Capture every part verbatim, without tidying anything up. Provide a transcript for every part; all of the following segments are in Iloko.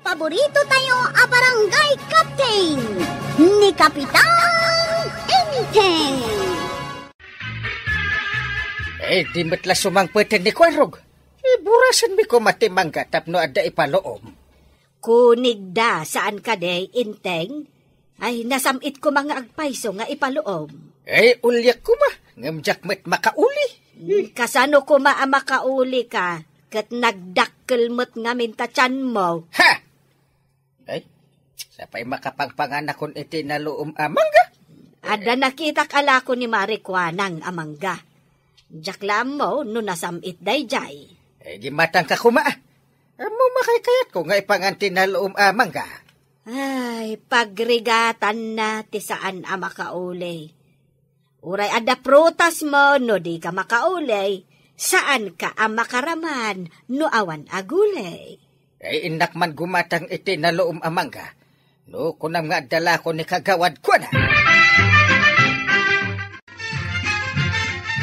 Paborito tayo a barangay captain, ni Kapitan Enteng. Eh, di met la sumangpeten ni Kuarog. Iburasenmi koma ti mangga tapno adda ipaluom. Kunigda, saan kadi, Enteng? Ay, nasam-it koma nga agpayso nga ipaluom. Eh, uliak koma, ngem diak met makauli. Hmm, kasano koma a makaulika, ket nagdakkel met ngamin ta tianmo? Ha! Ay, sapay makapangpanganakon iti naluom a mangga? Adda nakitak a lako ni Mari Kuanang a mangga. Diak la ammo no nasam-it daydiay. Eh, gimatangka koma. Ammo makaykayatko nga ipangan ti naluom a mangga. Ay, pagrigatanna ti saan a makauli. Uray adda prutasmo no dika makauli, saanka a makaraman no awan a guli. Eh, innak man gumatang iti naluom a mangga. No kunam nga adda lako ni kagawad, kuana.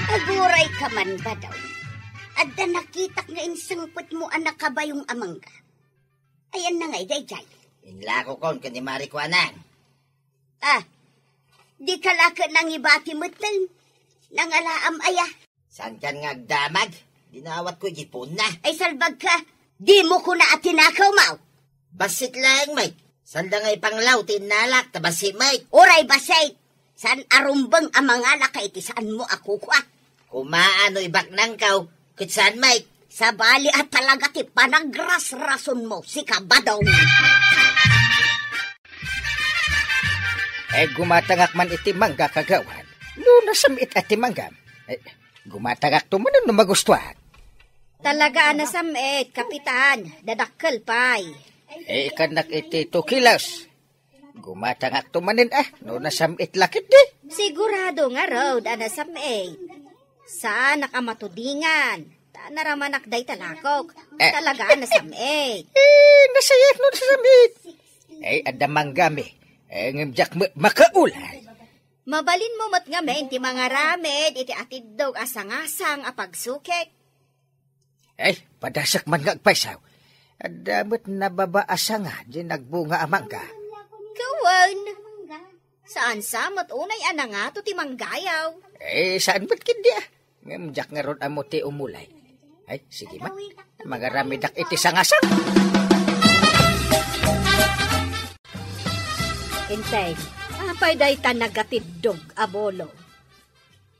Agurayka man, Badaw. Adda nakitak nga insangpetmo a nakabayong a mangga. Ayanna ngay daydiay? Inlakokon ken ni Mari Kuanang. Ah, dika la ket nangibati metten. Nangalaam aya? Saankan nga agdamag? Dinawatko iti puonna. Ay, salbagka. Dimo kuna a tinakawmo? Bassit laeng met. Sanda nga ipanglaw ti innalak, ta bassit met. Uray bassit. Saan a rumbeng a mangalaka iti saanmo a kukua? Kumaa no ibaknangkaw, ket saan met. Sabali a talaga ti panagrasrasonmo, sika Badong. Eh, gumatangak man iti mangga, kagawad. No nasam-it a ti mangga. Eh, gumatangakto manen no magustuak. Talaga a nasam-it, Kapitan. Dadakkel pay. Eh, ikannak iti two kilos. Gumatangakto manen, ah, no nasam-it la ketdi. Sigurado ngarud a nasam-it. Saanak a matudingan. Ta naramanak dayta lakok. Eh. Talaga a nasam-it. Eh, nasayaat no nasam-it. Eh, adda manggami. Eh, ngem diak ma-, makaulay. Mabalinmo met ngamin ti mangaramid iti atiddog a sangasang a pagsukit. Ay, padasek man nga agpayso. Adda met nababa a sanga diay nagbunga a mangga. Kawan, saan sa met unay a nangato ti manggayaw? Eh, saan met ketdi, ah. Ngem diak ngarud ammo ti umulay. Ay, sige man. Mangaramidak iti sangasang. Enteng, apay dayta nagatiddog a bolo?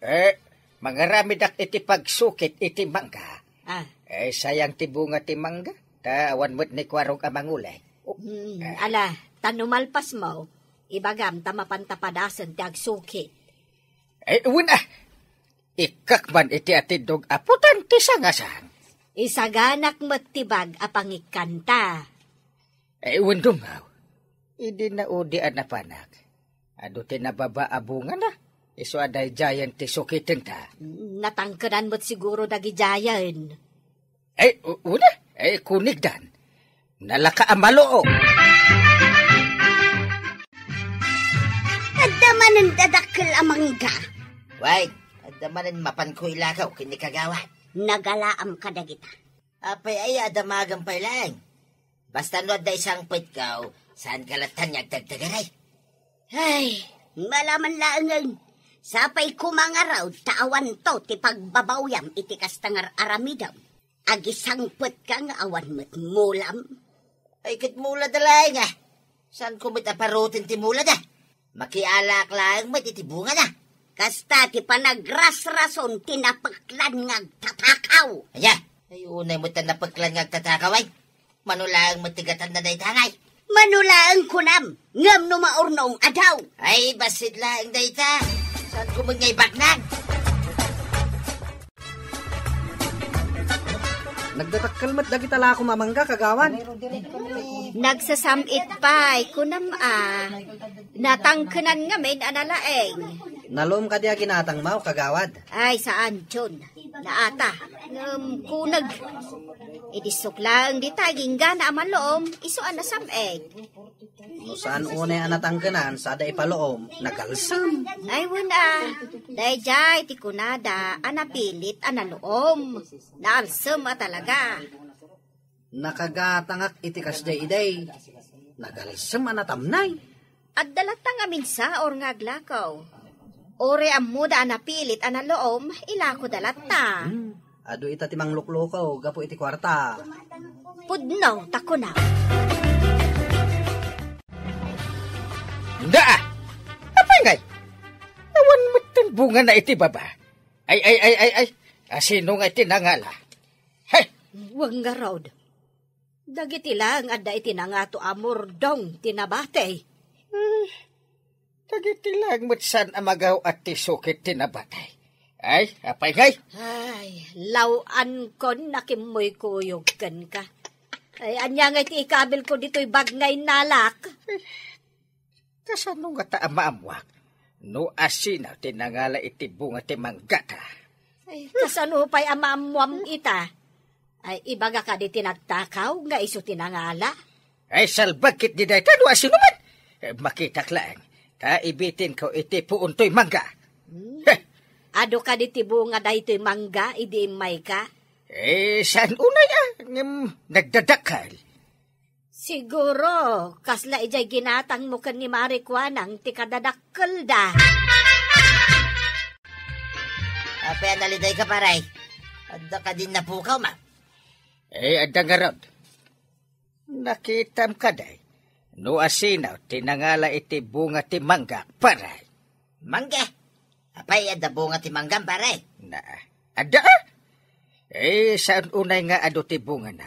Eh, mangaramidak iti pagsukit iti mangga. Ah. Eh, sayang ti bunga ti mangga. Ta awan met ni Kuarog a mangulay. Hmm, ala, ta no malpasmo, ibagam ta mapanta padasen ti agsukit. Eh, wen, ah. Ikkak man iti atiddog a putan ti sangasang. Isaganak met ti bag a pangikkanta. Eh, wen, dungaw. Idi naudi a napanak, adu ti nababa a bungana. Isu a daydiayen ti sukitenta. Natangkenan met siguro dagidiayen. Eh, u-, una, eh, kunigdan. Nalaka a maluom. Adda manen dadakkel a mangga. Wen, adda manen mapanko ilakaw ken ni kagawad. Nagalaam kadagita. Apay aya a damagem pay laeng? Basta no adda isangpetko, saanka lattan nga agdagdagari. Ay, malaman laengen. Sapay koma ngarud ta awanto ti pagbabawyam iti kasta nga ar-aramidem. Agisangpetka nga awan met mulam. Ay, ket mulada laeng, ah. Saanko met a paruten ti mulada? Makialaak laeng met iti bungana. Kasta ti panagrasrason ti napeklan nga agtatakaw. Aya? Ay, unay met a napeklan nga agtatakaw, ay. Mano laeng met ti gatanna dayta, ngay? Mano laeng kunam, ngem no maurnong adaw. Ay, bassit laeng dayta. Saanko met nga ibaknang? Nagdadakkel met dagita lakom a mangga, kagawad. Nagsasam-it pay, kunam a. Natangkenan ngamin a nalaeng. Naluom kadi a ginatangmo, kagawad? Ay, saan, John. Naata. Ngem kuneg. Idi suk laeng dita, inggana a maluom, isu a nasam-it. No saan unay a natangkenan, sada ipaluom, nagalsem. Ay, wen a. Daydiay ti kunada a napilit a naluom. Naalsem a talaga. Nakagatangak iti kasdiay, iday. Nagalisem a natamnay. Adda latta ngamin saor nga aglakaw. Uray ammoda a napilit a naloom, ilakoda latta. Hmm. Adu ita ti mangluklukaw gapu iti kuarta. Pudno, ta kuna. Daa! Apay ngay? Awan met ti bungana iti baba. Ay, ay, ay, ay, ay. Asino nga iti nangala? Hey! Wen ngarud. Dagiti lang adda iti nangato a murdong ti nabati. Hmm. Dagiti lang met saan a magaw-at ti sukit ti nabati. Ay, apay ngay? Ay, law-ankon nakimmuykuyog kenka. Ay, ania ngay ti ikabilko ditoy bag nga innalak? Kasano ngata a maammuak no asino ti nangala iti bunga ti manggata? Ay, kasano pay a maammuam ita? Ay, ibaga kadi ti nagtakaw nga isu ti nangala? Ay, salbag ketdi dayta no asino man. Eh, makitak laeng, ta ibitinko iti puon toy mangga. Hmm. Heh. Adu kadi ti bunga daytoy mangga idi immayka? Eh, saan unay a, ngem nagdadakkel. Siguro, kasla idiay ginatangmo ken ni Mari Kuanang ti kadadakkelda. Apay a nalidayka, pare? Adda kadin napukawma? Eh, adda ngarud. Nakitam kadi no asino ti nangala iti bunga ti mangga, pare? Mangga? Apay, adda bunga ti manggam, pare? Na, adda, a? Eh, saan unay nga adu ti bungana?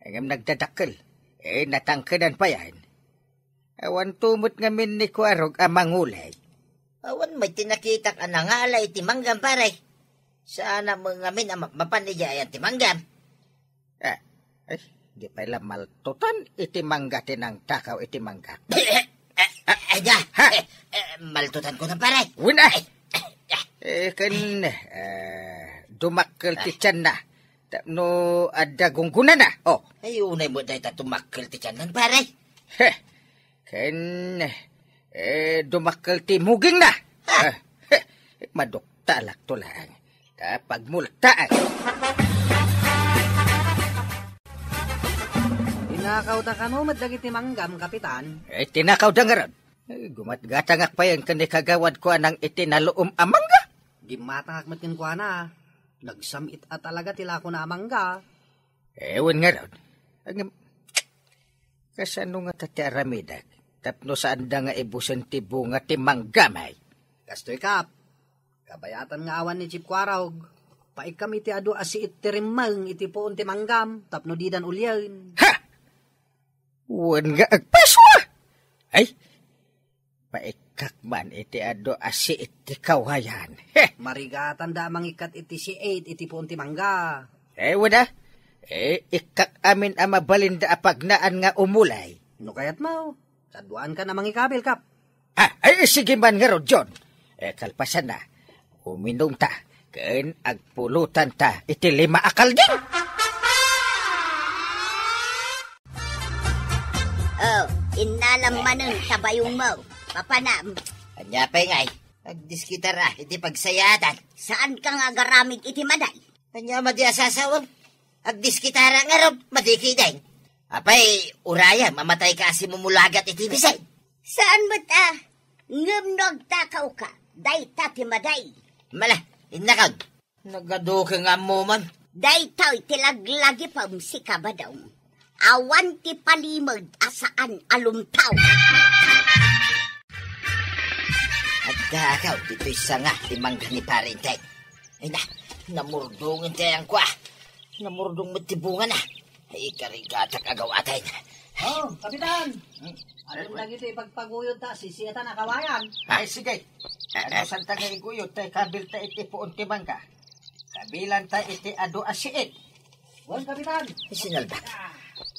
Ngem nagdadakkel. Eh, natangkedan payen. Awanto met ngamin ni Kuarog a mangulay. Awan met ti nakitak a nangala iti manggam, pare. Saan a met ngamin a ma-, mapan idiay ayan ti manggam. Ah, ay, di pay la maltutan iti mangga ti nangtakaw iti mangga. Ay, da. Ha? Eh, eh, maltutan ko na, pare. Wen, ah. Eh, ken, eh, dumakkel ti tianna. Tapno adda gunggonana. Oh. Ay, unay met dayta dumakkel ti tianna, pare. Heh. Ken, eh, dumakkel ti mugingna. Ah. Eh, heh. Maduktalakto laeng. Ta pagmultaak. Tinakawda kano met dagiti manggam, Kapitan? Eh, tinakawda ngarud. Eh, gumatgatangak payen ken ni Kagawad Kuanang iti naloom a mangga. Gimmatangak met kenkuana. Nagsam-it a talaga ti lakona a mangga. Eh, wen ngarud. Ngem, kasano ngata ti aramidek tapno saanda nga ibusen ti bunga ti manggam, ay? Kastoy, Kap. Kabayatan nga awan ni Chief Kuarog. Paikkam iti adu a siit ti rimmeng iti puon ti manggam tapno didan ulien. Ha! Wen nga agpaso, a! Ay, paikkak man iti adu a siit ti kawayan. Heh! Marigatanda a mangikkat iti siit iti puon ti mangga. Eh, wen a. Eh, ikkak amin a mabalinda a pagnaan nga umulay. No kayatmo, kaduaankan a mangikabil, Kap. Ah, ay, sige man ngarud, John. Eh, kalpasanna, uminumta, ken agpulotanta iti lima a kalding. Oh, innalam manen ta bayongmo. Papanam. Ania pay ngay? Agdiskitara iti pagsayaatan. Saanka nga agaramid iti maday? Ania madi a sasawem? Agdiskitara ngarud, madi ketdin. Apay, urayem a matayka a simumulagat iti bisin? Saan met a, ngem no agtakawka, dayta ti maday. Mala, innakon. Nagadu ket nga ammoman. Daytoy ti laglagipem, sika, Badong. Awan ti palimed a saan a lumtaw. Agdakaw ditoy sanga ti mangga ni Pare Enteng. Ay na, namurdongen ti ayangko, a. Namurdong met ti bungana. Ay, karigatak a gawaten. Oh, Kapitan! Hmm? Adun dagiti ipagpaguyodta, sisiatan a kawayan. Ay, sige. Adu santa nga iguyod, tay kabilta iti puon ti mangga. Kabilanta iti adu a siit. Wen, Kapitan. Sinalba.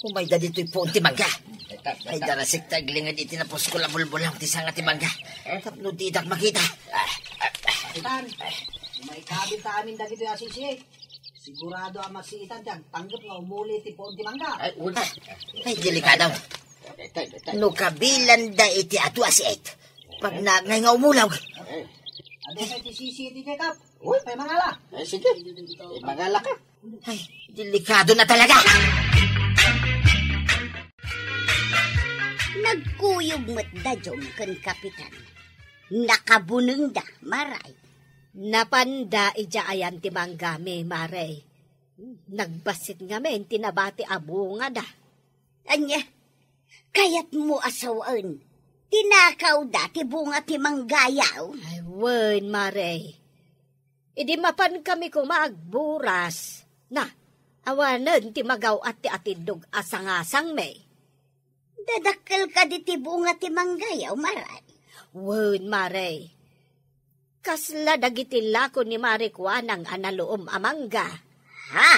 Umayda ditoy puon ti mangga. Ay, darasek ta aglinged iti napuskol a bulbulong ti sanga ti mangga. Tapno didak makita. Kapitan, umaykabil ta amin dagitoy a sisiit. Sigurado a masiitan ti agpanggep nga umuli ti puon ti mangga. Ay, wen. Ay, delikado. No kabilanda iti adu a siit, pagnaagna nga umulaw. Adu pay ti sisiit idiay, Kap. Uy, pay mangala. Ay, sige. Eh, mangala ka. Ay, delikado na talaga. Nagkuyog met da Jom ken Kapitan. Nakabunengda, Maray. Napanda idiay ayan ti manggami, Maray. Nagbassit ngamin ti nabati a bungada. Ania, kayatmo a sawen, tinakawda ti bunga ti manggayaw? Ay, wen, Maray. Idi mapankami koma agburas, na, awanen ti magaw-at ti atiddog a sangasangmi. Dadakkel kadi ti bunga ti manggayaw, Maray? Wen, Maray. Kasla dagiti lako ni Mari Kuanang a naluom a mangga. Ha?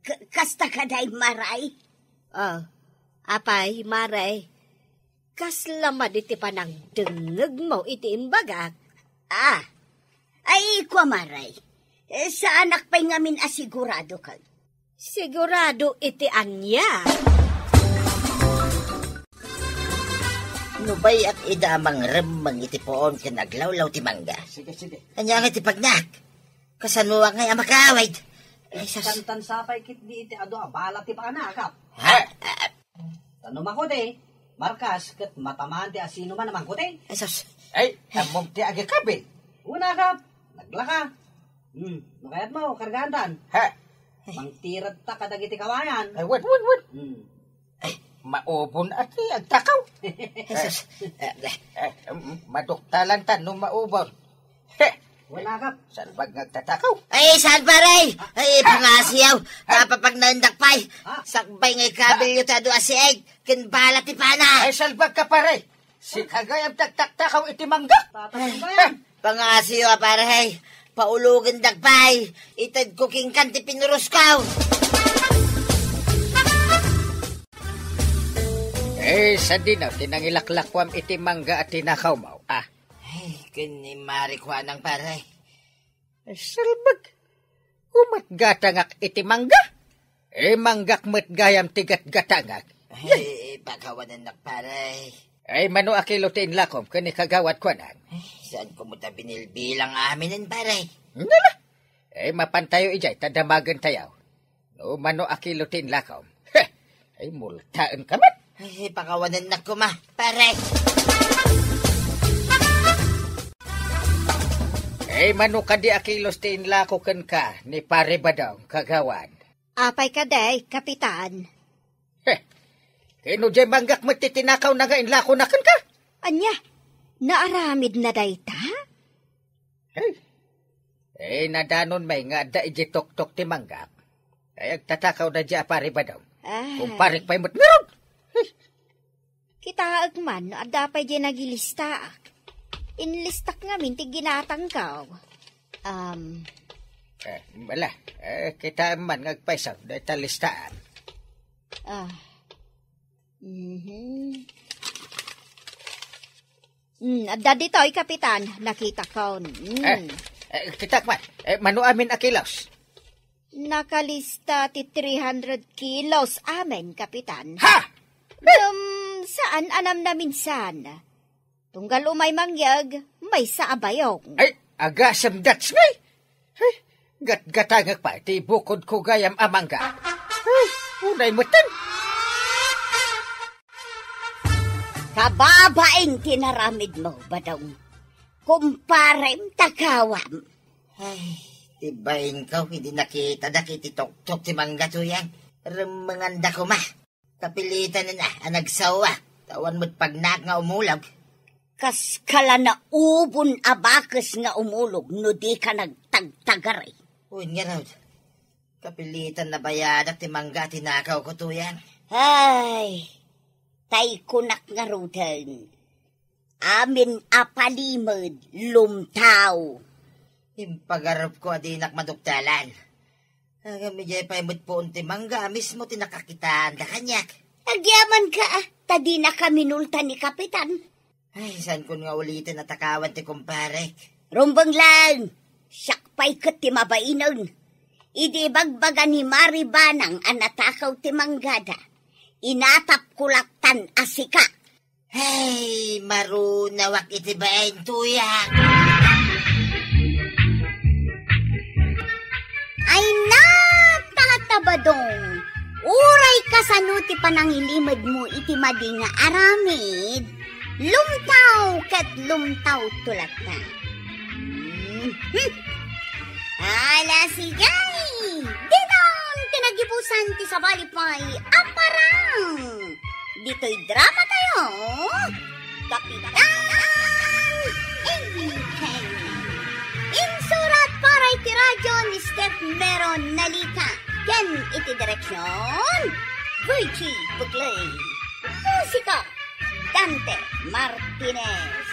K-, kasta kadi, Maray? Oh, apay, Maray? Kasla madi ti panangdengngegmo iti imbagak? Ah, ay, kua, Maray. Eh, saanak pay ngamin a sigurado kag. Sigurado iti ania? No bay-ak ida a mangremmeng iti puon ken aglawlaw ti mangga. Sige, sige. Ania nga ti pagnak? Kasano ngay a makaawid? Ay, sus. Tantan sapay ketdi iti adu a bala ti paanakap. Ha? Tano makuti, markas ket matamaan ti asino man a mangkuti. Ay, sus. Ay, ammom ti agikabil. Unakap, naglaka. Hmm, no kayatmo, kargaantan. Ha? Mangtiradta kadagiti kawayan. Ay, wen, wen, wen. Hmm. Ay, maubon a ti agtakaw. Jesus. Eh, eh, maduktalan ta no maubon. Heh. Wala ka. Salbag nga agtatakaw. Ay, saan, pare? Ay, pangasiyaw. Ah. Napapagnaendak pay. Ah. Sakbay nga ikabilyo ta dua si Ed. Ken bala ti pana. Ay, salbag ka, pare. Sika gayam ti agtaktakaw iti mangga. Tatakaw ba yan? Pangasiyo a, pare. Paulugendak pay. Itedko kenka ti pinurosko. Eh, sadino ti nangilaklakuam iti mangga a tinakawmo, a? Ay, ken ni Mari Kuanang, pare. Ay, salbag. Umat gatangak iti mangga. Eh, manggak met gayam ti gatgatangak. Ay, pakawanennak, pare. Ay, mano a kilo ti inlakom ken ni Kagawad Kuanang? Ay, saanko met a binilbilang aminen, pare? Nala. Eh, mapantayo idiay ta damagentayo. No mano a kilo ti inlakom. Heh! Ay, multaenka met. Ay, pakawanennak koma, pare. Eh, mano kadi a kilos ti inlako kenka ni Pare Badong, Kagawad? Apay kadi, Kapitan? Heh, ken no diay manggak met ti tinakawna nga inlakona kenka? Ania? Naaramidna dayta? Hey. Eh, nadanon may nga adda idiay toktok ti manggak. Ay, agtatakawda diay a Pare Badong. Ay. Kumparek pay met ngarud. Hey. Kitaek man no adda pay diay nagilistaak. Inlistak ngamin ti ginatangko. Um. Eh, bala, eh, kitaem man nga agpayso dayta listaam. Ah. Mhm. Hmm, adda ditoy, Kapitan. Nakita ko. Hmm. Eh, eh, kitak man. Eh, mano amin a kilos? Nakalista ti three hundred kilos amin, Kapitan. Ha? Ngem, saan a namnaminsan. Tunggal umay mangyeg, maysa a bayong. Ay, agasem dats ngay. Ay, gatgatangek pay ti bukodko gayam a mangga. Ay, unay metten. Kababain ti naramidmo, Badong. Kumparem takawam. Ay, ti bainko, idi nakitadak iti toktok ti mangga, Tuyang. Remmenganda koma. Kapilitanen a, a nagsawa, ta awan met pagnak nga umulog. Kas kala naubon a bakes nga umulog no di ka nagtagtagari. Wen ngarud, kapilitan a bayadak ti mangga a tinakawko, Tuyang. Ay, tay kunak ngaruden, amin a palimed, lumtaw. Impagarupko a dinak maduktalan. Ngem idiay pay met puon ti mangga a mismo ti nakakitaanda kaniak. Agyamanka, a, ta dinaka minulta ni Kapitan. Ay, saankon nga uliten a takawan ti kumparek. Rumbeng laeng, siak pay ket ti mabainen. Idi ibagbaga ni Mari Banang a natakaw ti manggada, inatapko lattan a sika. Hey, marunawak iti bain, Tuyang. Ay, natalata, Badong. Uray kasano ti panangilimedmo iti madi nga aramid, lumtaw ket lumtaw to latta. Mhm. Ala, sige! Diton ti nagibusan ti sabali pay a parang! Ditoy drama tayo, Kapitan Enteng. Insurat para iti radyo ni Steph Meron Nalika ken iti direksyon, Virgie Bugley. Musika, Dante Martinez.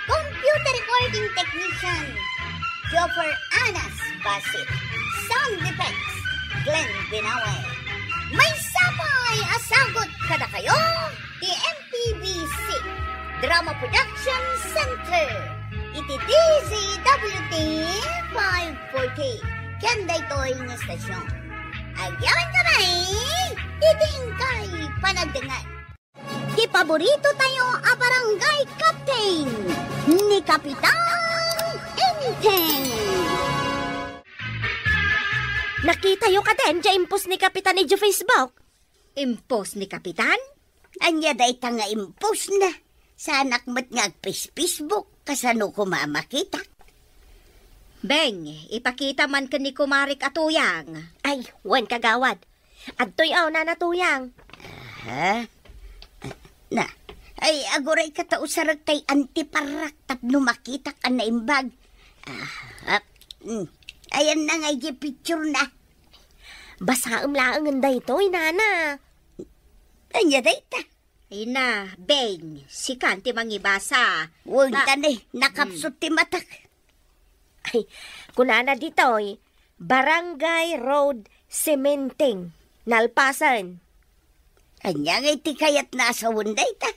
Computer recording technician, Joffer Anas Basit. Sound effects, Glenn Binawe. Maysa pay a sagut kadakayo ti M P B C Drama Production Center iti D Z W T five forty. Ken daytoy nga estasyon. Agyaman kami, iti inkay panagdengngeg. Ti paborito tayo a barangay captain, ni Kapitan Enteng. Nakitayo kadi diay impost ni Kapitan idiay Facebook? Impost ni Kapitan? Ania dayta nga impostna? Saanak met nga agpis-Facebook, kasano koma a makitak? Beng, ipakita man ken ni kumarik a Tuyang. Ay, wen, kagawad. Adtoy, aw, Nana Tuyang. Ha? Na, ay, agurayka ta usarek tay antiparrak tapno makitak a naimbag. Ah, ah, mm. Ayanna nga idiay picturena. Basaem laengen daytoy, Nana. Ania dayta? Ay na, Beng, sikan ti mangibasa. Wen, ta-, ta ne, nakapsut ti matak. Ay, kunana ditoy, Barangay Road Cementing, nalpasen. Ania ngay ti kayatna a sawen dayta?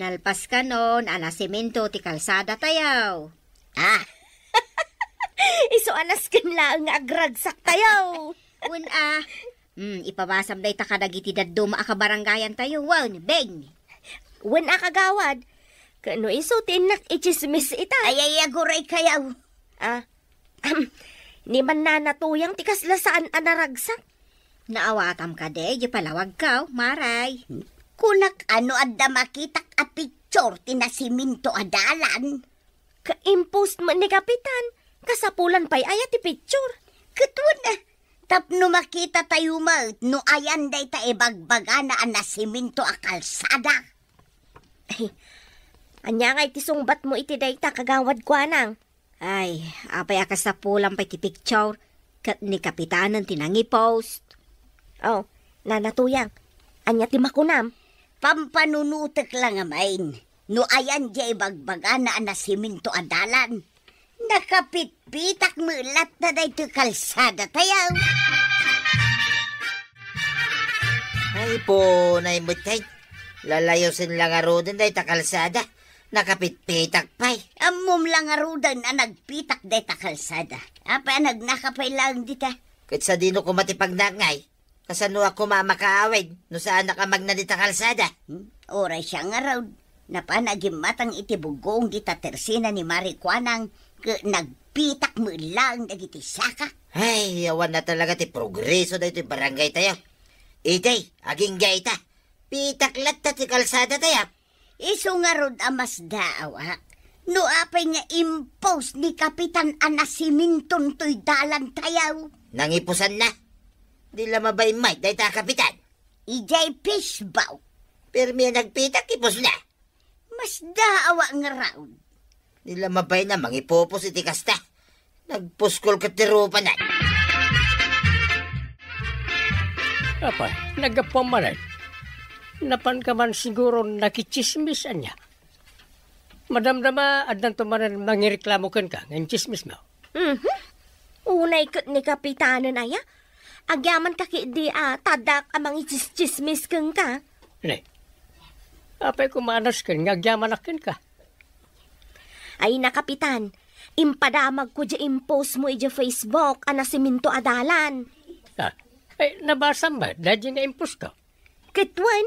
Nalpas kanon a nasemento ti kalsada tayo. Ah. Isu a nasken laeng nga agragsak tayo. Wen a. Hmm, ipabasam dayta kadagiti dadduma a kabarangayan tayo, wen, Beng. Wen a, kagawad. Ket no isu ti innak itsismis ita. Ay, ay, aguraykayo. Ah, ni Nana Tuyang ti kasla saan a naragsak. Naawatam kadi, diay palawagko, maray. Kunak, ano adda makitak a picture ti nasemento a dalan? Ka-impose met ni Kapitan, kasapulan pay aya ti picture? Ket wen a, tapno makita tayo met no ayan dayta ibagbagana a nasemento a kalsada. Ay, ania ngay ti sungbatmo iti dayta, Kagawad Kuanang? Ay, apay a kasapulan pay ti picture, ket ni Kapitanen ti nangipost. Oh, Nana Tuyang, ania ti makunam? Pampanunotek la ngamin, no ayan diay ibagbagana a nasemento a dalan. Nakapitpitak met latta daytoy kalsada tayo. Ay, punay met ay. Lalayosen la ngaruden dayta kalsada. Nakapitpitak pay. Ammom la ngaruden a nagpitak dayta kalsada. Apay a nagnaka pay laeng dita? Ket sadino koma ti pagnak ngay? Kasano a koma makaawid no saanak a magna dita kalsada? Hmm? Uray siak ngarud, napan a gimmatang iti bugong dita tersena ni Mari Kuanang ket nagpitak met laeng dagiti saka. Ay, awan na talaga ti progreso daytoy barangay tayo. Itay, agingga ita. Pitak latta ti kalsada tayo. Isu ngarud a masdaawak no apay nga impose ni Kapitan a nasiminton toy dalan tayo. Nangipusanna. Di la mabain met dayta a Kapitan. Idiay Facebook. Permi a nagpitak ipusna. Masdaawak ngarud. Di la mabain a mangipupos iti kasta. Nagpuskol ket ti rupanan. Apay, naggapuam manen. Napanka man siguro nakitsismis, ania? Madamdama, addanto manen mangireklamo kenka nga intsismismo. Mhm. Unay ket ni Kapitanen aya. Agyamanka ketdi a tadak a mangitsismis kenka. Ne. Apay koma a nasken nga agyamanak kenka? Ay na, Kapitan, impadamagko diay impostmo idiay Facebook a nasiminto a dalan. Ah, ay, nabasam met daydiay nga imposto? Ket wen,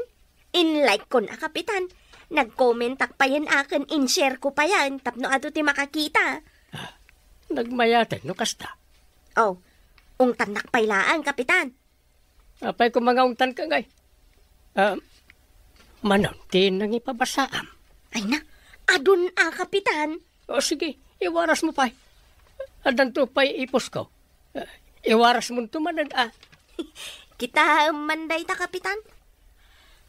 in-like kon a, Kapitan. Nag-commentak payen a ken in-share ko payen tapno adu ti makakita. Ah, nagmayaten no kasta. Oh, ungtannak pay laeng, Kapitan. Apay koma nga ungtanka, ngay? Ah, manon ti nangipabasaam? Ay na, adun a, Kapitan. O, sige, iwarasmo pay. Addanto pay ipusko. Ah, iwarasmonto manen, a. Kitaem man dayta, Kapitan.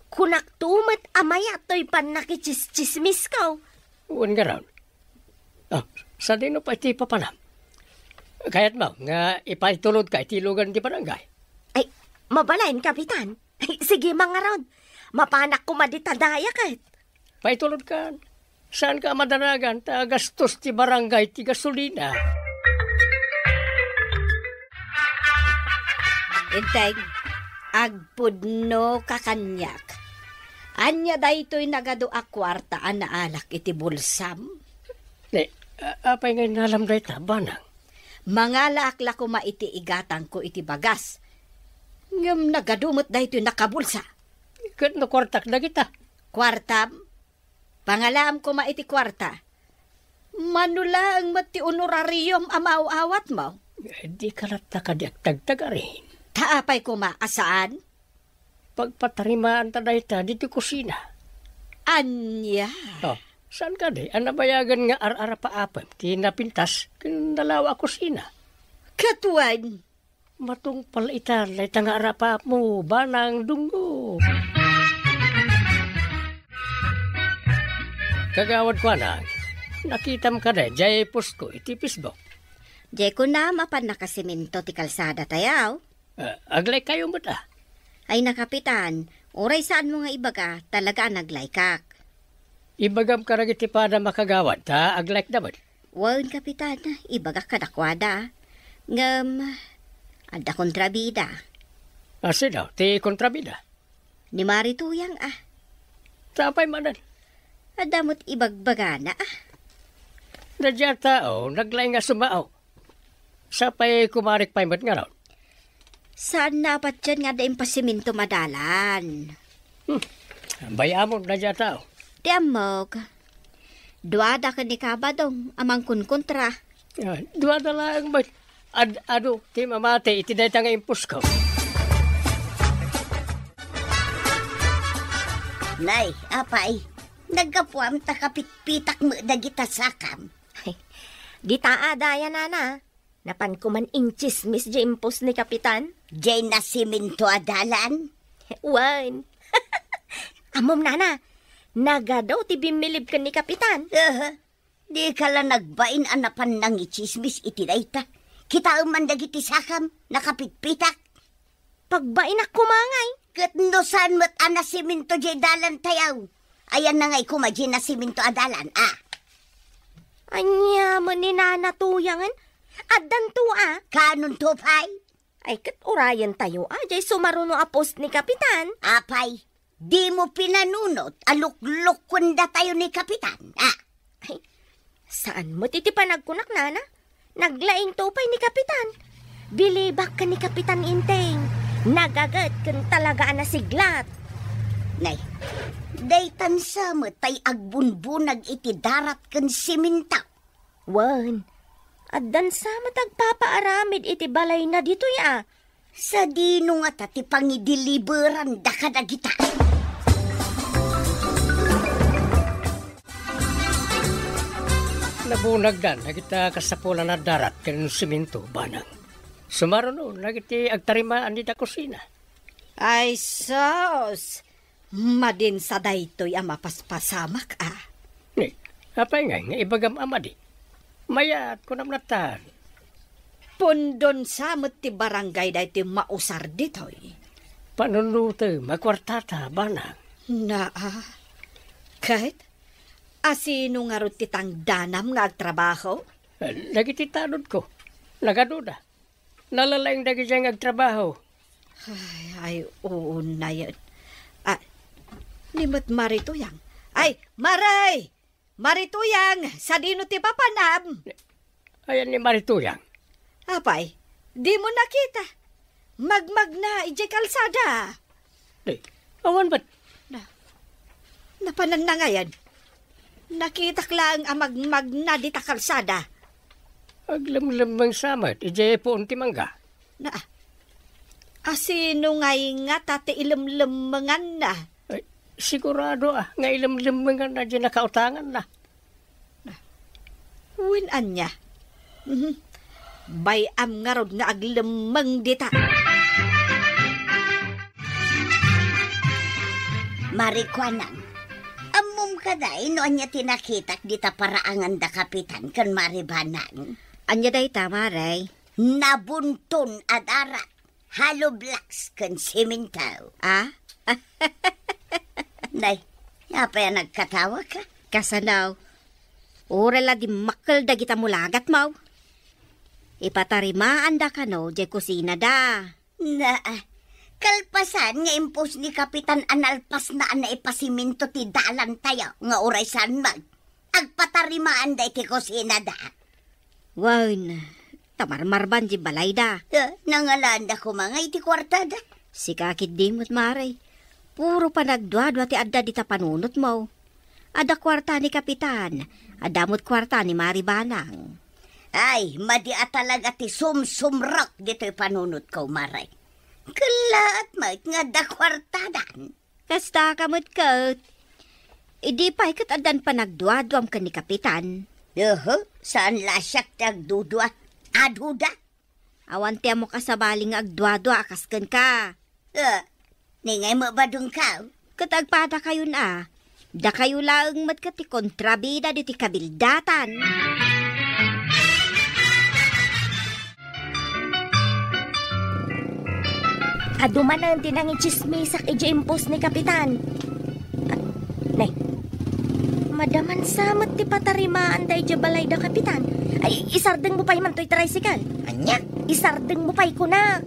Kunakto met a mayat toy pannakitsistsismisko. Wen ngarud. Ah, sadino pay ti papanam? Kayatmo nga ipaitulodka iti lugan ti barangay? Ay, mabalin, Kapitan. Ay, sige, mangarud. Mapanak koma dita daya ket. Paitulodkan. Saanka a madanagan ta gastos ti barangay ti gasolina. Enteng, agpudnoka kaniak. Ania daytoy nagadu a kuarta a naalak iti bulsam? Ne, a-, apay nga innalam dayta, banang? Mangalaak la koma iti igatangko iti bagas. Ngem nagadu met daytoy nakabulsa. Ket no kuartak dagita? Kuartam? Pangalaam koma iti kuarta. Mano laeng met ti honorarium a maaw-awatmo? Dika latta kadi agtagtagarin. Ta apay koma a saan? Pagpatarimaanta dayta ditoy kusina. Ania? Oh, saan kadi a nabayagen nga ar-arapaapem ti napintas ken nalawa a kusina? Ket wen, matungpal ita dayta nga arapaapmo, banang Dungo. Kagawad kuana, nakitam kadi jay post ko iti Facebook? Jay kunam a pannakasiminto ti kalsada tayaw. Ah, aglaykkayo met a. Ay na, Kapitan, uray saanmo nga ibaga, talaga a naglaykak. Ibagam kadagiti padam a kagawad ta aglaykda met. Wen, Kapitan, ibagak kadakuada. Ngem, adda kontrabida. A, sino ti kontrabida? Ni Mari Tuyang, a. Ta apay manen? Adda met ibagbagana, a. Daydiay a tao, naglaing nga sumao. Sapay kumarik pay met ngarud. Saanna a patien nga adda impasiminto madalan. Hmm. Bay-amon daydiay a tao. Ti ammok, duada ken ni Kabadong a mangkunkontra. Ah, duada laeng met. Ad-adu ti mamati iti dayta nga imposko. Nay, apay, naggapuam ta kapitpitak met dagita sakam. Dita a daya, nana. Napanko man intsismis jay impos ni Kapitan. Jay nasiminto a dalan? Wen. Ammom, nana, nagadu ti bimmilib ken ni Kapitan. Aha. Dika la nagbain a napan nangitsismis iti dayta. Kitaem man dagiti sakam, nakapitpitak. Pagbainak koma ngay. Ket no saan met a nasiminto jay dalan tayaw, ayanna ngay koma jay nasiminto a dalan, a? Ania met ni Nana Tuyangen? Addanto a? Kaanonto pay? Ay, ket urayentayo a jay sumaruno a post ni Kapitan. Apay, dimo pinanunot a luklukkuendatayo ni Kapitan, a? Ay, saan met iti panagkunak, nana? Naglaingto pay ni Kapitan. Bilibak ken ni Kapitan Inteng. Nagaget ken talaga a nasiglat. Nay, daytan sa met tay agbunbunag iti darat ken siminto. Wen, addan sa met agpapaaramid iti balayna ditoy a. Sadino ngata ti pangideliberanda kadagita? Nabunagdan dagita kasapulan a darat ken siminto, banang. Sumaruno dagiti agtarimaan dita kusina. Ay, sus! Madin sa daytoy a mapaspasamak, a. Ni, apay ngay nga ibagam a madi? Mayat, kunam natan. Pundon sa met ti barangay daytoy mausar ditoy. Panunutem a kuartata, banang. Naa. Ket, asino ngarud ti tangdanam nga agtrabaho? Dagiti tanodko. Nagaduda. Nalalaing dagidiay nga agtrabaho. Ay, ay, oo, nayen. Ah, ni met Mari Tuyang. Ay, Mari! Mari Tuyang, sadino ti papanam? Ayan ni Mari Tuyang. Apay, dimo nakita. Magmagna idiay kalsada. Di, awan met. Na, napananna ngay. Nakitak laeng a magmagna dita kalsada. Aglemlemmeng sa met idiay puon ti mangga. Na, Asino ngay ngata ti ilemlemmenganna? Ay, sigurado a nga ilemlemmenganna diay nakautanganna. Wen ania? Mhm. Bay-am ngarud nga aglemmeng dita. Mari Kuanang, ammom kadi no ania ti nakitak dita paraangan da Kapitan ken Mari Banang? Ania dayta, Mari? Nabunton a darak. Hollow blocks ken semento. Ah? Nay, apay a nagkatawaka? Kasano? Uray la dimmakkel dagita mulagatmo. Ipatarimaanda kano diay kusinada. Na, kalpasan nga impos ni Kapitan a nalpasna a naipasemento ti dalantayo nga uray saan met agpatarimaanda iti kusinada. Wen, ta marmarban diay balayda. Eh, nangalaanda koma nga iti kuartada. Sika ketdi met, Mari. Puro panagduadua ti adda dita panunotmo. Adda kuarta ni Kapitan, adda met kuarta ni Mari Banang. Ay, madi a talaga ti sumsumrek ditoy panunotko, Mari. Kellaat met nga adda kuartadan. Kasta ka met ket. Idi pay ket addan panagduaduam ken ni Kapitan. Uhu, saan la siak ti agdudua. Aduda. Awan ti ammok a sabali nga agduadua a kas kenka. Eh, ni ngay mabadongka? Ket agpadakayon a. Dakayo laeng met ket ti kontrabida ditoy kabildatan. Adu manen ti nangitsismisak idiay impos ni Kapitan. Ah, nay. Madaman sa met ti patarimaanda idiay balay da Kapitan. Ay, isardengmo pay man toy tricycle. Ania? Isardengmo pay kunak.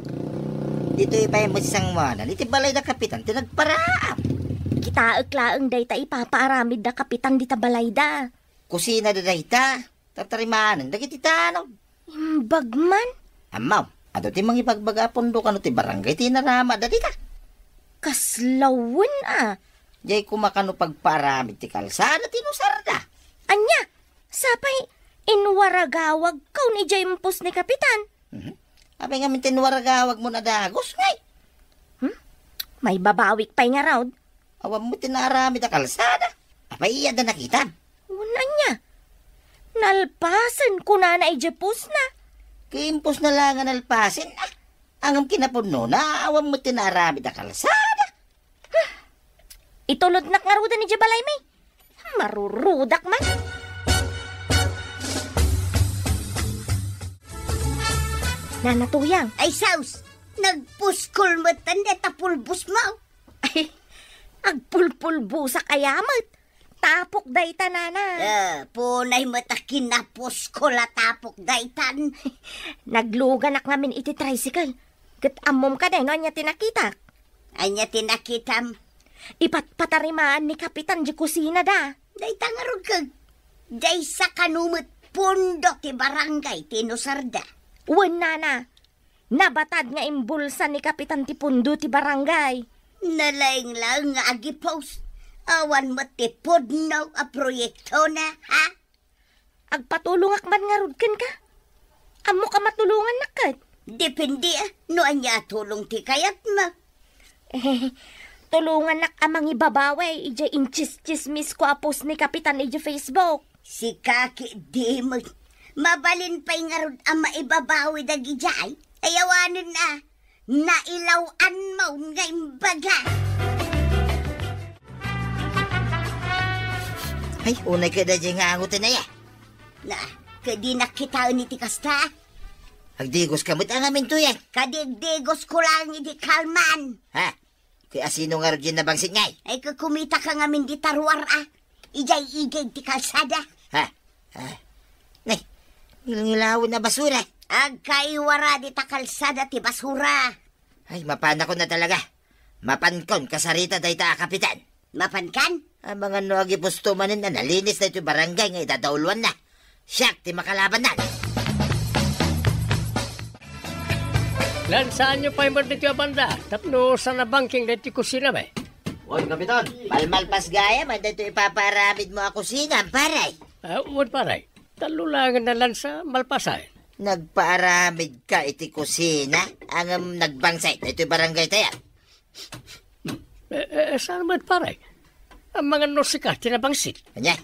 Ditoy pay met sangoanan iti balay da Kapitan ti nagparaam. Kitaek laeng dayta ipapaaramid da Kapitan dita balayda. Kusina da dayta. Tartarimanen dagiti tanod. Imbag man? Ammom, adu ti mangibagbaga a pundo kano ti barangay ti inaramidda dita. Kasla wen a. Diay koma kano pagpaaramid ti kalsada ti inusarda. Ania? Sapay, inwaragawagkon idiay impos ni Kapitan. Mhm. Apay ngamin ti inwaragawagmo a dagus, ngay? Hmm? Maibabawik pay ngarud. Awan met ti naaramid a kalsada. Apay, adda nakitam? Wen ania? Nalpasen, kunana idiay postna. Ket impos na la nga nalpasen, ah. Ngem kinapudnona, awan met ti naaramid a kalsada. Itulodnak ngaruden idiay balaymi. Marurudak man. Nana Tuyang. Ay, sus! Nagpuskol met dayta pulbosmo. Ay, agpulpulbosak aya met. Tapok dayta, nana. Eh, punay met a kinapuskol a tapok daytan. Nagluganak ngamin iti tricycle. Ket ammom kadi no ania ti nakitak? Ania ti nakitam? Ipatpatarimaan ni Kapitan di kusina da. Dayta ngarud ket, daysa kano met pundo ti barangay ti inusarda. Wen, nana. Nabatad nga imbulsa ni Kapitan ti pundo ti barangay. Nalaeng laeng nga agipos. Awan met ti pudno a proyektona, ha? Agpatulongak man ngarud kenka. Ammok a matulongannak ket. Depende, ah, no ania a tulong ti kayatmo. Eh, tulongannak a mangibabawi idiay intsistsismisko a post ni Kapitan idiay Facebook. Sika ketdi met. Mabalin pay ngarud a maibabawi dagidiay. Ay awanen a. Nailaw-anmo nga imbaga. Ay, unay kadi nga angoten aya. Na, kadi nakitaen iti kasta? Agdigoska met a ngamin, Tuyang. Kadi agdigosko laeng idi kalman. Ha? Ket asino ngarud diay nabangsit ngay? Ay, ket kumitaka ngamin dita ruar a. Idiay igid ti kalsada. Ha? Ha? Nay, ngilngilawen a basura. Agkaiwara dita kalsada ti basura. Ay, mapanakon a talaga. Mapankon kasarita dayta a Kapitan. Mapankan? Amangan no agipusto manen a nalinis daytoy barangay nga idadauluanna. Siak ti makalabanna. Lansaanyo pay met ditoy a banda tapno saan a bangking daytoy kusinami. Wen, Kapitan. Malmalpas gayam daytoy ipapaaramidmo a kusina, pare. Ah, wen, pare. Tallo laengen a lansa, malpasen. Nagpaaramidka iti kusina, ngem nagbangsit daytoy barangay tayo. Eh, eh, saan met, pare? Amangan no sika ti nabangsit. Ania?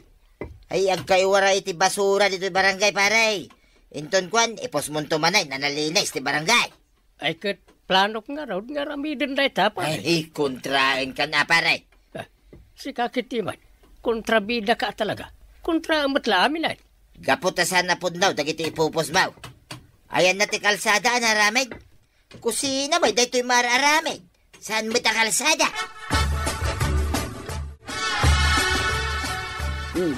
Ay, agkaiwara iti basura ditoy barangay, pare. Inton kuan, ipusmonto manen a nalinis ti barangay. Ay, ket planok ngarud nga aramiden dayta, pare. Ay, kontraenkan a, pare. Ah, sika ket ti man, kontrabidaka talaga. Kontra met la amin, ay. Gapu ta saan a pudno dagiti ipupusmo. Ayanna ti kalsada a naaramid. Kusina met daytoy maaramid. Saan met a kalsada? Hmm,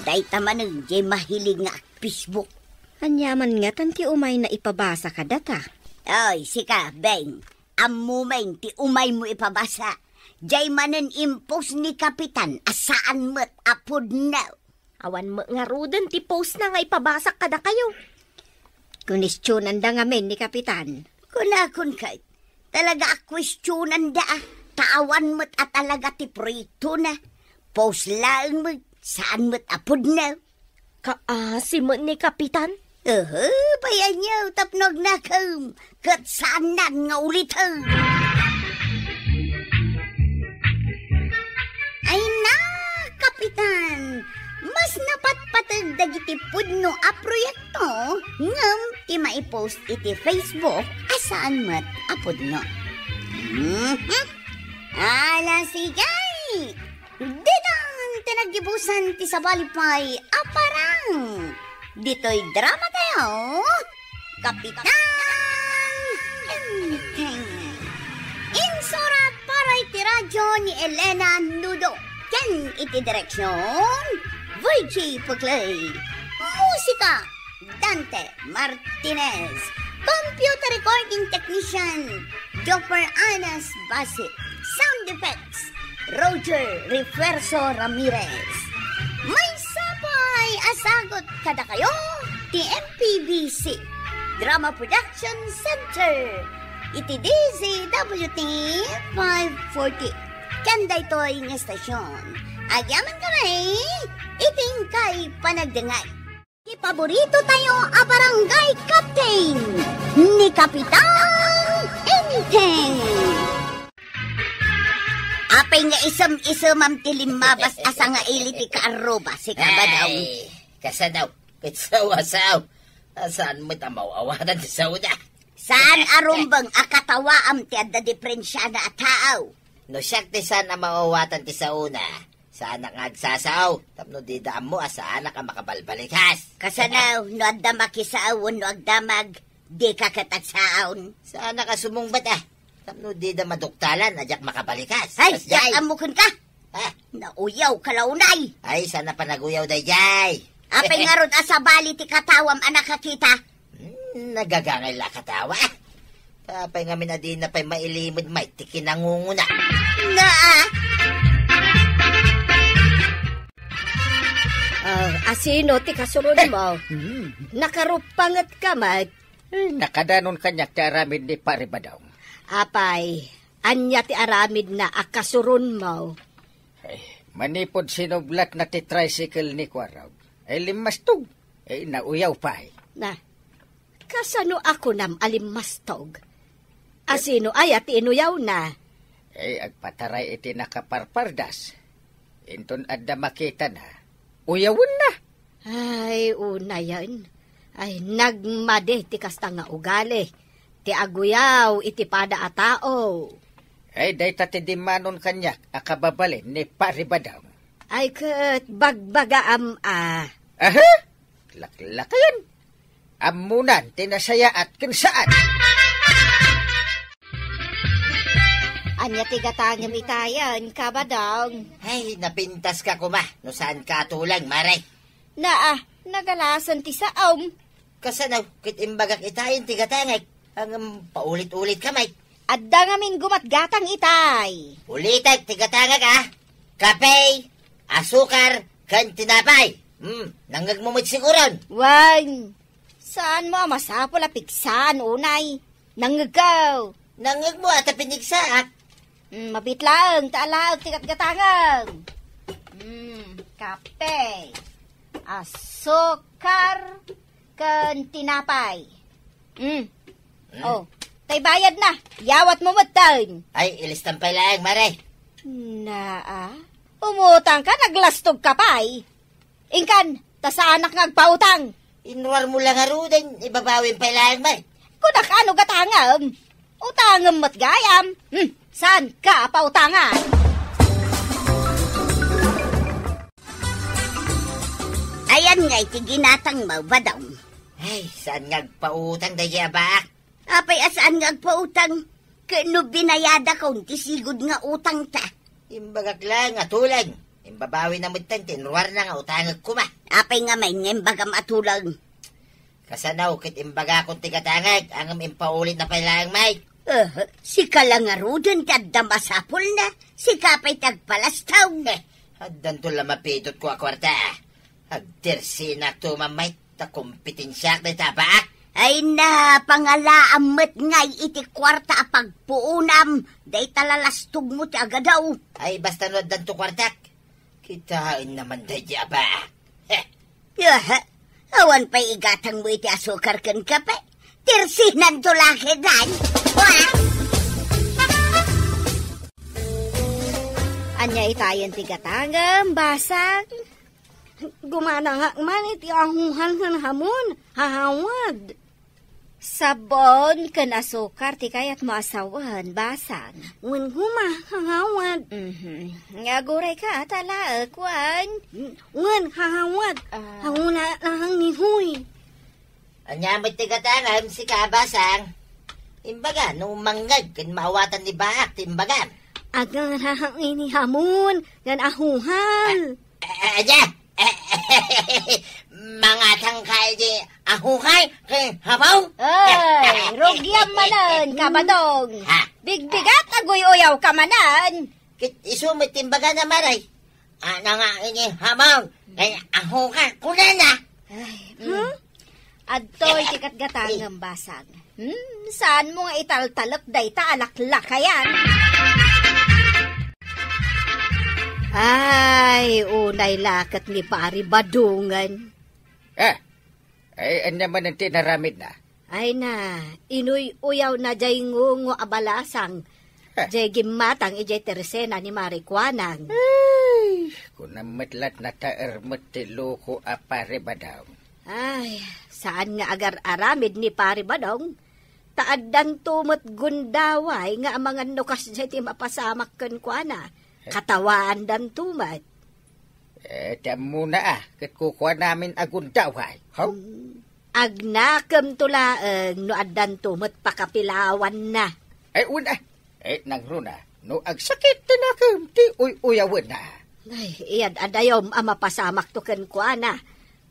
dayta manen jay mahilig nga Facebook. Ania man ngatan ti umayna ipabasa kadata? Oy, sika, Beng. Ammomen ti umaymo ipabasa. Jay manen impost ni Kapitan a saan met a pudno. Awan met ngaruden ti postna nga ipabasak kadakayo. Kunestionanda ngamin ni Kapitan. Kunakon ket, talaga a kuestionanda, a, ta awan met a talaga ti proyektona. Post laeng met, saan met a pudno. Kaasi met ni Kapitan? Uhu, payanyo tapno agnakem, ket saannan nga uliten. Ay na, Kapitan! Mas napatpateg dagiti pudno a proyekto ngem ti maipost iti Facebook a saan met a pudno. Mhm. Ala, sige! Ditan ti naggibusan ti sabali pay a parang. Ditoy drama tayo, Kapitan Enteng. Insurat para iti radyo ni Elena Nudo. Ken iti direksyon, Virgie Puclay. Musika, Dante Martinez. Computer recording technician, Jopper Anas Basit. Sound effects, Roger Refuerzo Ramirez. Maysa pay a sagut kadakayo ti M P B C Drama Production Center iti D Z W T five forty. Ken daytoy nga estasyon, agyamankami iti inkay panagdengngeg. Ti paborito tayo a barangay captain, ni Kapitan Enteng. Apay nga isem-isemam ti limmabas a sangaili ti kaarruba, si Kabadaw? Ay, kasano? Ket sao a sao. Saan met a maaw-awatan ti saona? Saan a rumbeng a katawaam ti adda diferensiana a tao? No siak ti saan a maaw-awatan ti saona, saanak nga agsasao, tapno dida ammo a saanak a makabalbalikas. Kasano, no adda makisao wenno agdamag, dika ket agsaon? Saanak a sumungbat, a, tapno dida maduktalan a diak makabalikas. Ay, diak ammo kenka. Ha? Nauyaw ka la unay. Ay, saan a panaguyaw daydiay. Apay ngarud a sabali ti katawam a nakakita? Hmm, nagagangay la a katawa. Apay ngamin a dina pay mailimed met ti kinangunguna. Naa! Ah, asino ti kasurunmo? Hmm. Nakaruppangetka met? Eh, nakadanon kaniak ti aramid ni Pari Badong. Apay, ania ti aramidna a kasurunmo? Ay, manipud sinublatna ti tricycle ni Kuarog, ay limmastog. Ay, nauyaw pay. Na, kasano a kunam a limmastog? Asino aya ti inuyawna? Ay, agpataray iti nakaparpardas. Inton adda makitana, uyawenna. Ay, unayen. Ay, nagmadi ti kasta nga ugali ti aguyaw iti pada a tao. Ay, dayta ti dimmanon kaniak a kababalin ni Pari Badong. Ay, ket bagbagaam a. Aha? Laklakayan. Ammonan ti nasayaat ken saan. Ania ti gatangem itayen, Kabadong? Ay, napintaska koma no saanka a tuleng, Mare. Naa, nagalasen ti saom. Kasano, ket imbagak itayen ti gatangek, ngem paulit-ulitka met. Adda ngamin gumatgatang itay. Ulitek ti gatangek, a. Kape, asukar, ken tinapay. Hmm, nangngegmo met siguron. Wen, saanmo a masapul a pigsaan unay? Nangngegko. Nangngegmo a ta pinigsaak. Hmm, mabiit laeng ta alaek ti gatgatangem. Hmm, kape, asukar, ken tinapay. Mm. Hmm? Oh, tay bayad na. Yawat mo metten. Ay, ilistan pay laeng, Mare. Naa, umutang ka, naglastog ka pay. Inkan, ta saanak nga agpautang. Inruar mo la ngaruden, ibabawim pay laeng, Mare. Kunak ano gatangem? Utangem met gayam. Hmm, saan ka pautangan? Ayan nga iti ginatang mo, Badong. Ay, saan nga agpautang daydi a baak? Apay a saan nga agpautang? Ken no binayadak ti sigud nga utangta. Imbagak laeng a tuleng. Imbabawina metten ti inruarna nga utangek koma. Apay ngamin nga imbagam a tuleng? Kasano ket imbagakon ti gatangek, ngem impaulitna pay laeng, Mike. Eh, sika la ngaruden ti adda masapulna, sika pay ti agpalastog. Eh, addanto la mapidotko a kuarta. Agtirsinakto, Ma'am Mike, ta kompetensiak dayta a baak. Ay na, pangalaam met ngay iti kuarta a pagpuonam, dayta lalastogmo ti agadaw. Ay, basta no addanto kuartak, kitaenna man daydi a baak. Heh. Yaha, awan pay igatangmo iti asukar ken kape. Tirsinanto la ketdin. Wa! Ania itayen ti gatangem, Basang? Gumanangak man iti ahuhal ken hamon, hahawad. Sabon ken asukar ti kayatmo a sawen, Basang. Wen koma, hahawad. Mhm. Nga aguray ka, ta laek, wen? Wen, hahawad. Ah. Hawuna, nahang ni Huy. Ania met ti gatangem, sika a Basang? Imbaga, no mangngeg ken maawatan ni baak ti imbagam. Agarahak ini hamon, ken ahuhal. A-, a-, ania? Mangatang ka iti ahuhal ken hamon? Ay, rugiam manen, Kabadong. Ha? Bigbigat, aguy-uyaw ka manen. Ket isu met ti imbagana, Mare. Ana nga ini hamon, kay ahuka, kunana. Ay, mm. Hmm? Adtoy ti gatgatangem, Basang. Hmm, saanmo nga italtalek dayta a laklakayan? Ay, unay la ket ni Pari Badongen. Eh, Ay, ania manen ti inaramidna? Ay na, inuy-uyawna jay ngungo a balasang. Heh. Jay gimmatang idiay tersena ni Mari Kuanang. Ay, kunam met lat nataer met ti loko a Pari Badong. Ay, saan nga agar-aramid ni Pari Badong? Ta addanto met gundaway nga amangan no kasdiay ti mapasamak kenkuana. Heh. Katawaandanto met. Eh, ti ammona a, ket kukuanamin a gundaway. Haw? Mm. Agnakemto laeng no addanto met pakapilawanna. Ay, wen a. Eh, nangruna, no agsakit ti nakem, ti uy-uyawenna. Ay, iyad-adayom a mapasamakto kenkuana.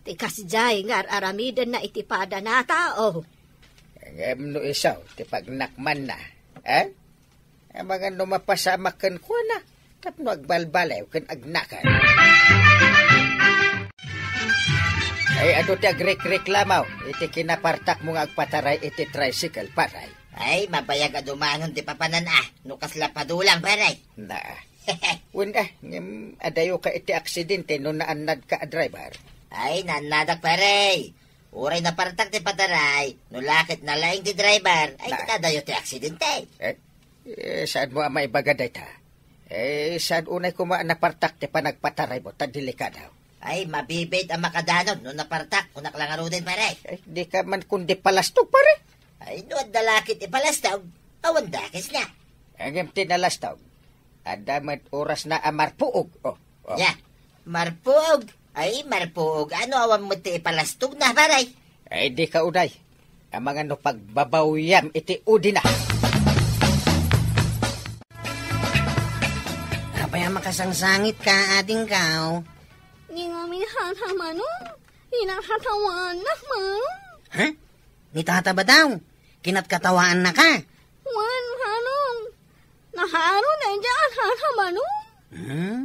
Ti kasdiay nga ar-aramidenna iti padana a tao. Ngem no isu ti pagnakmanna, eh? Amangan no mapasamak kenkuana tapno agbalbaliw ken agnakem. Ay, adu ti agrekreklamo iti kinapartakmo nga agpataray iti tricycle, Pare? Ay, mabayag a dumanon ti papanan a, no kasla padulang, Pare. Na. Wen a, ngem adayo ka iti aksidente no naannadka a driver? Ay, naannadak, Pare. Uray napartak ti pataray, no la ket nalaing ti driver, ay, na, ket adayo ti aksidente. Eh, eh, saanmo a maibaga dayta? Eh, saan unay koma a napartak ti panagpataraymo, ta delikado. Ay, mabibit a makadanon no napartak, kunak la ngaruden, Pare. Ay, dika man kundi palastog, Pare. Ay, no adda la ket ipalastog, awan dakesna. Ngem ti nalastog, adda met orasna a marpuog. Oh, oh. Ya, marpuog. Ay, marpuog. Ano awan met ti ipalastogna, Pare? Ay, dika unay. Amangan no pagbabawyam iti udina. Apay a makasangsangitka, adingko? Ni ngamin hata, Manong. Inakatawanak, Manong. Ha? Ni Tata Badong, kinatkatawaannaka? Wen, Manong. Nahaaro daydiay a Tata Badong. Hmm?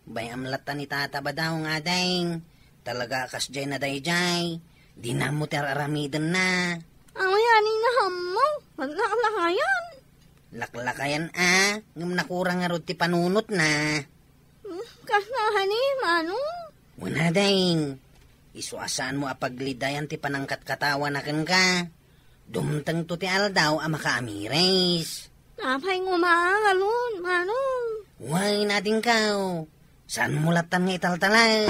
Bay-am latta ni Tata Badong, ading. Talaga a kasdiay na daydiay. Dina ammo ti ar-aramidenna. Awayan ni nahammo. Laklakayan. Laklakayan a, ngem nakurang ngarud ti panunotna. Hmm, kasla kadi, Manong? Wen a, dayng. Isu a saanmo a paglidayan ti panangkatkatawana kenka. Dumtengto ti aldaw a makaamiris. Apay nga umaangalon, Manong? Way, nadingkaw. Saanmo lattan nga italtalay?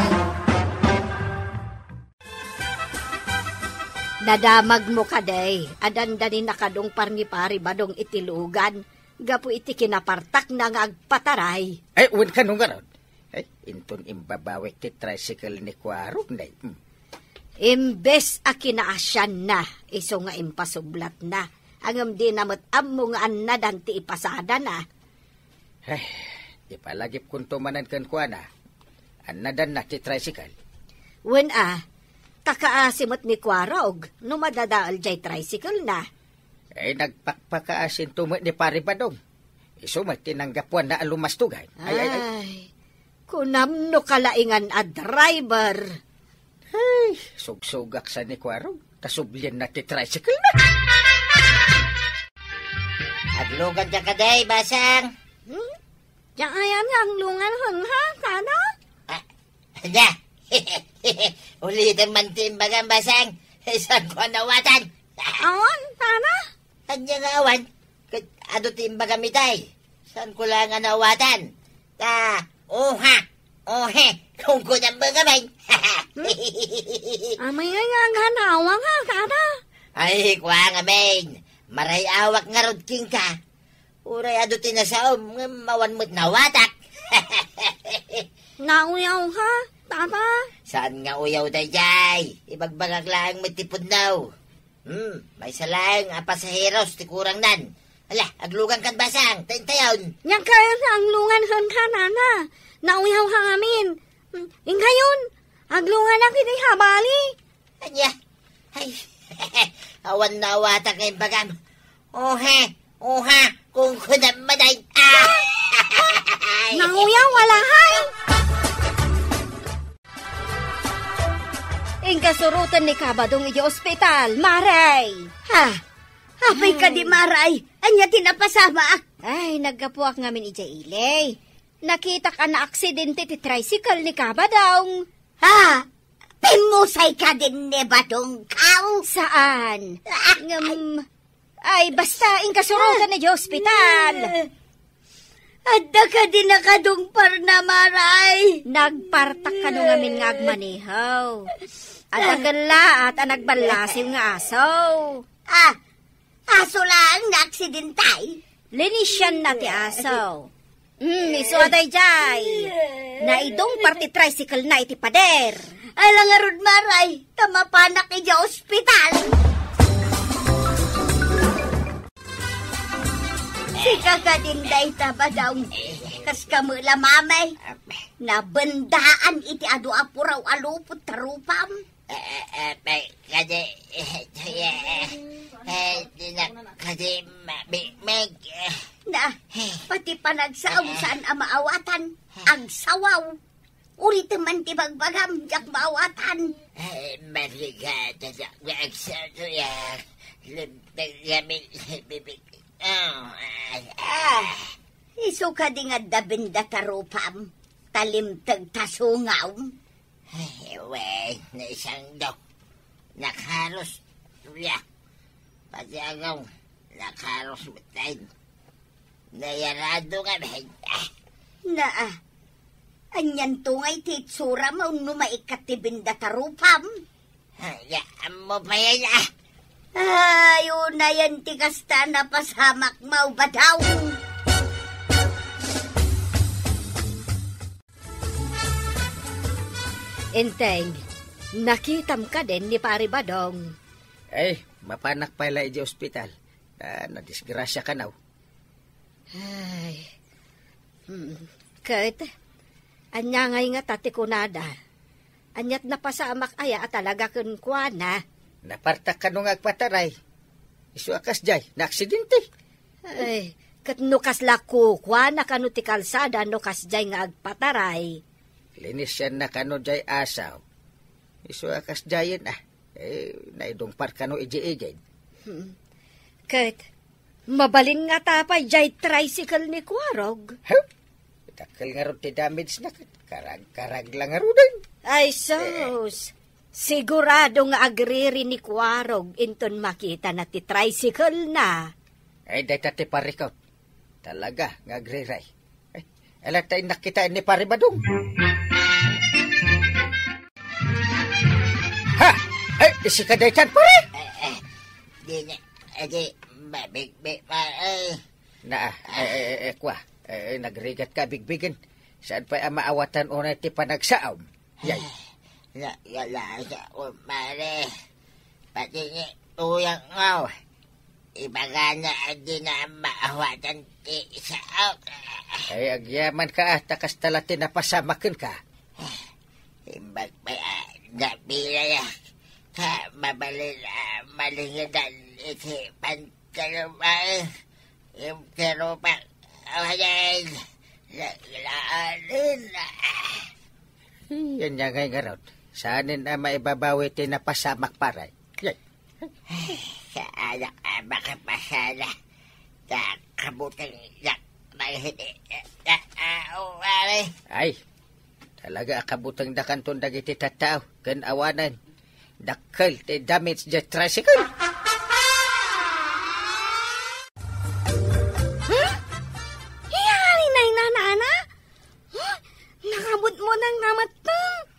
Nadamagmo kadi a dandanin a kadungpar ni Pari Badong iti lugan gapu iti kinapartakna nga agpataray. Ay, wen kano ngarud. Ay, inton imbabawek ti tricycle ni Kuarog, nay. Hmm. Imbes a kinaasianna, isu nga impasublatna. Ngem dina met ammo nga annadan ti ipasadana. Ay, ipalagipkonto manen kenkuana. Annadanna ti tricycle. Wen a, ta kaasi met ni Kuarog no madadael jay tricycle na. Ay, nagpakpakaasinto met ni Pari Badong. Isu met ti nanggapuanna a lumastugan. Ay, ay, ay. Ay, kunam no kalaingan a driver. Ay, sugsugak sa ni Kuarog. Kasublianna ti tricycle na. Aglugan ka kadi, Basang. Hmm? Diak ayan nga aglungan, ha, Tana? Ah, ania? Ulitem man ti imbagam, Basang. Saanko a naawatan? Awan, Tana? Ania nga awan? Ket adu ti imbagam itay. Saanko laeng a naawatan? Ta, oha, ohe, kunkunam met ngamin. Amay nga nga naawang, ha, Tana? Ay, kua ngamin. Maray-awak ngarud kenka. Uray adu ti nasaom, ngem awan met naawatak. Nauyaw ka, Tata? Saan nga uyaw daydiay? Ibagbagak laeng met ti pudno. Hmm, maysa laeng a pasaheros ti kurangnan. Ala, aglugan kan Basang, ta intayon. Nia kayat nga aglungan kenka, Nana. Nauyaw ka ngamin. Hmm, inkayon, aglunganak iti habali. Ania? Ay, awan naawatak nga imbagam. Ohe, oha, kunkunam met ay. Ah! Nauyaw, wala, hay! Inkasuroten ni Kabadong iti ospital, Mare! Ha? Apay kadi, Mare? Ania ti napasamak? Ay, naggapuak ngamin idiay ili. Nakitak a naaksidente ti tricycle ni Kabadong. Ha? Pimmusay kadin ni Badong, kaw? Saan? Ah, ngem, ay, basta, inkasuroten idiay ospital. Adda kadi nakadungparna, Mare? Nagpartak kano ngamin nga agmaneho. Adda kellaat a nagballasiw nga aso. Ah, aso laeng nga aksidente? Linisianna ti aso. Hmm, isu a daydiay. Naidungpar ti tricycle na iti pader. Ala ngarud, Mare, ta mapanak idiay ospital. Sika kadin dayta, Badong. Kaskamo la, Mare. Nabendaan iti adu a puraw a lupot ta rupam. Eh, eh, eh, pe-, kadi, eh, eh, eh, eh, di na kadi mabikmig, eh. Na, pati panagsaom saan a maawatan, agsawaw. Ulitem man ti bagbagam, diak maawatan. Eh, marigada, diak nga agsawaw, eh. Limteng kami, bibig. Oh, ay, ah. Isu kadi nga adda benda ta rupam, ta limteg ta sungaw. Ay, wen, naisangdo. Nakaros, tuya. Pati agaw, nakaros met laeng. Nayarado nga, ben. Ah. Naa, anianto nga iti itsuram, no maikkat ti benda ta rupam? Ay, ammo pay, ah. Ay, unayen ti kasta a napasamak, Badong. Enteng, nakitam kadin ni Pari Badong? Ay, mapanak pay la idiay ospital. Ah, nadisgrasia kano. Ay, hmm, ket, ania ngay ngata ti kunada? Aniat napasamak aya a talaga kenkuana? Napartak kano nga agpataray? Isu a kasdiay, naaksidente. Ay, ket no kasla kukuana kano ti kalsada no kasdiay nga agpataray? Linisianna kano diay asaw. Isu a kasdiayen, ah. Eh, naidungpar kano idiay igid. Hmm. Ket, mabalin ngata pay diay tricycle ni Kuarog? Huh? Dakkel ngarud ti damage na ket karag-karag la ngaruden. Ay, sus! Sigurado nga agriri ni Kuarog inton makitana ti tricycle-na. Ay, dayta ti parikot. Talaga nga agriri. Ay, ala ta innak kita ni Pare Badong. Ha! Ay, isika daytan, pare? Eh, eh, di na, eh, di, mabigbi, pare. Na, eh, eh, eh, eh, kwa. Eh, eh, nagrigat ka, bigbigen. Saan pa'y a maawatan unay ti panagsaom? Yay. La, la, la, sa, pare. Pati ni Uyang Ngaw. Ibagana a di na maawatan ti saok. Ay, agyaman ka, ah, ta kasta la ti napasamaken ka. Imbag pay a napilay a, ta mabalin a malingedan iti pantalubang. Imtirupak awanen. Laglaanin. Yan niya ngay ngarud. Saanen a maibabawi ti napasamak, pare. Yan. Saan a makapasala. Ta kabuteng yak may hini. Aw, pare. Ay, talaga a kabutengda kanton dagiti tattao ken awanen dakkel ti damage diay tricycle. Hmm? Iyari na inanana? Huh? Nakabutmuteng na metten?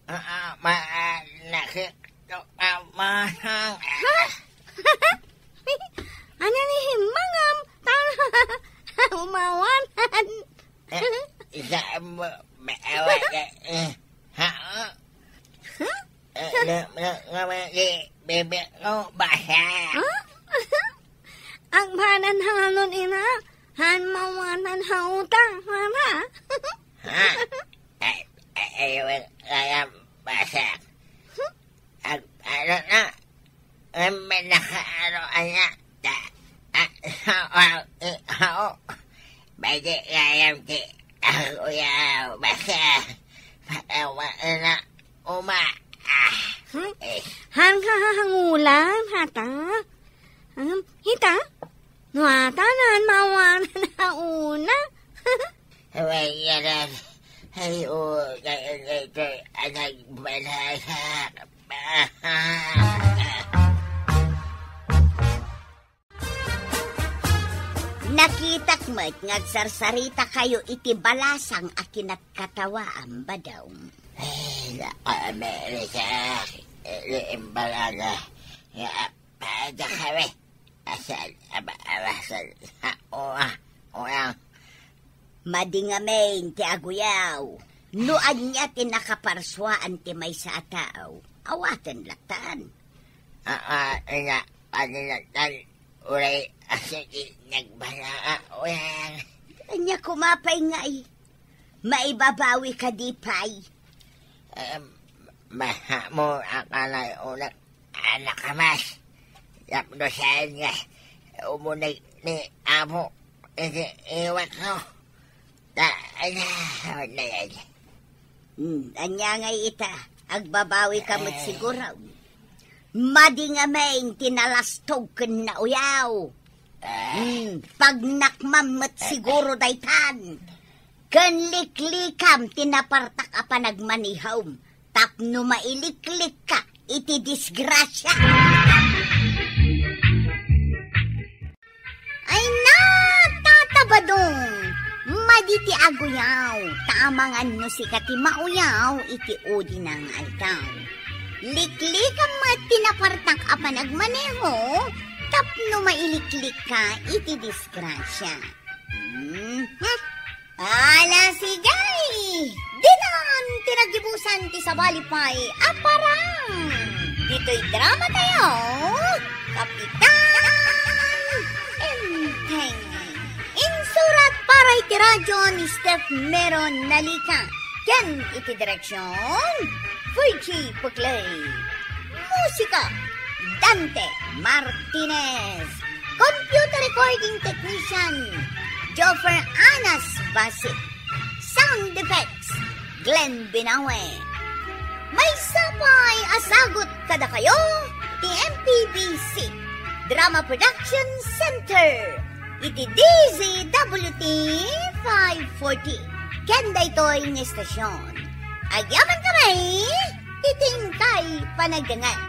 Ah, ah, ma-, ah, nakik-, ah, manang. Ha? Ania ni himmangam? Tan-, umawanan. Eh, isa mo, maawa ka, eh. Ha? Huh? Eh, na, na, na, eh, bebe ko, basa. Huh? Ang banan hanganon, ina, han mawanan ha utang, mana? Ha? Ay, ay, ay, ay, ay, basa. Huh? Ag-, ano na? Ang manakaaro, anak. Ta-, a-, sao, a-, i-, ao. Pwede gayam ti aguyaw. Basta, patawa na uma. Ah. Hmm? Eh. Han ka hangulan, hata? Um, hita? Nuatanan, mawanan na una. Awayanan. Ay, o, kaya, kaya, kaya, anak, balaya. Nakitak met nga agsarsarita kayo iti balasang a kinatkatawaam, Badong. Ay, naku, Amerika, iti imbalaga nga apada kami. Asan, aba, abasan, sa ua, ua. Madi ngamin ti aguyaw. No ania ti nakaparsuaan ti maysa a tao, awaten latan. Aa, ina, paninatan, uray, asigi, nagbala, ua. Ania kuma pay ngay? Maibabawi ka di pay? Em, mahamo a kanay unak a nakamas. Tapno saan nga umunig ni Apo iti iwak ko. Ta-, ay, na, na, na. Hmm, ania ngay ita? Agbabawi ka met siguro. Madi ngamin ti nalastog ken nauyaw. Hmm, pagnakmam met siguro daytan. Ken liklikam ti napartak a panagmanihom tapno mailiklikka iti disgrasia. Ay na, Tata Badong! Madi ti aguyaw, ta amangan no sika ti mauyaw iti udina nga aldaw. Liklikam met ti napartak a panagmaneho tapno mailiklikka iti disgrasia. Mhm. Ala, sige! Ditan ti nagibusan ti sabali pay a parang. Ditoy drama tayo, Kapitan Enteng. Insurat para iti radyo ni Steph Meron Nalika. Ken iti direksyon, Virgie Puclay. Musika, Dante Martinez. Computer recording technician, Joffer Anas Basit. Sound effects, Glenn Binawe. Maysa pay a sagut kadakayo ti M P B C Drama Production Center iti D Z W T five forty. Ken daytoy nga estasyon, agyaman kami iti inkay panagdangan.